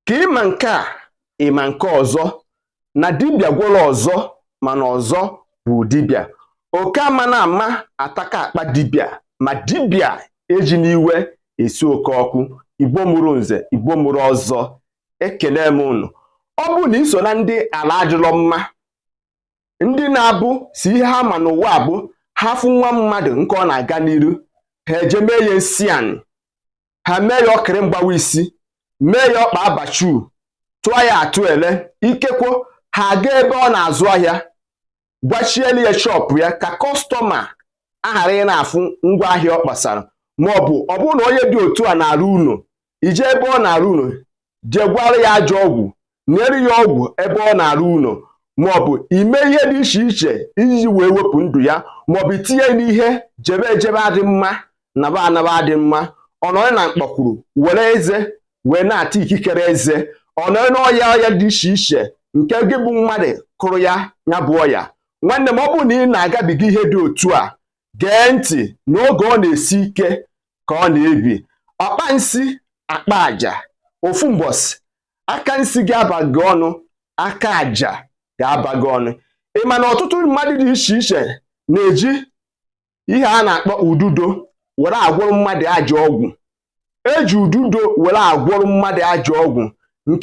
Ka ịma nke a, ịma nke ọzọ na dibịa gwọrọ ọzọ, mana ọzọ bụ dibịa. Oke ama na ama ataka akpa dibịa, ma dibịa eji n'iwe esi oke ọkụ. Igbo mụrụ nze, Igbo mụrụ ọzọ, ekele m unu. Ọ bụrụ na iso na ndị ala adịrọ mma, ndị na-abụ si ihe ha ma n'ụwa bụ ha fụ nwa mmadụ nke ọ na-aga n'iru, ha eje mee ya nsị anị, ha mee ya ọkịrị mgbawa isi, mee ya ọkpa abachu, tụọ ya atụ ele, ikekwo ha aga ebe ọ na-azụ ahịa gwachielu ya shop ya ka customer aghara ị na-afụ ngwa ahịa ọ kpasara, ma ọ bụ ọ bụrụ na onye dị otu a na-arụ unu, ije ebe ọ na-arụ unu jee gwara ya ajọ ọgwụ, nyere ya ọgwụ ebe ọ na-arụ unu, ma ọ bụ ime ihe dị iche iche iji wee wepụ ndụ ya, ma ọ bụ itinye n'ihe jebe ejebe adị mma, naba anaba adị mma. Ọ nọrọ na mkpọkwuru were eze wee na-ata ikikere eze, ọ nọrọ n'ọya ọya dị iche iche nke gị bụ mmadụ kụrụ ya, ya bụ ọya. Nwanne m, ọ bụrụ na ị na-agabiga ihe dị otu a, gee ntị. N'oge ọ na-esi ike ka ọ na-ebi ọkpa nsị akpa àjà ofu mbọsị, aka nsị ga-aba gị ọnụ, aka àjà ga-aba gị ọnụ. Ị ma na ọtụtụ mmadụ dị iche iche na-eji ihe a na-akpọ ududo were agwọrọ mmadụ ajọ ọgwụ? Eji ududo were agwọrọ mmadụ ajọ ọgwụ.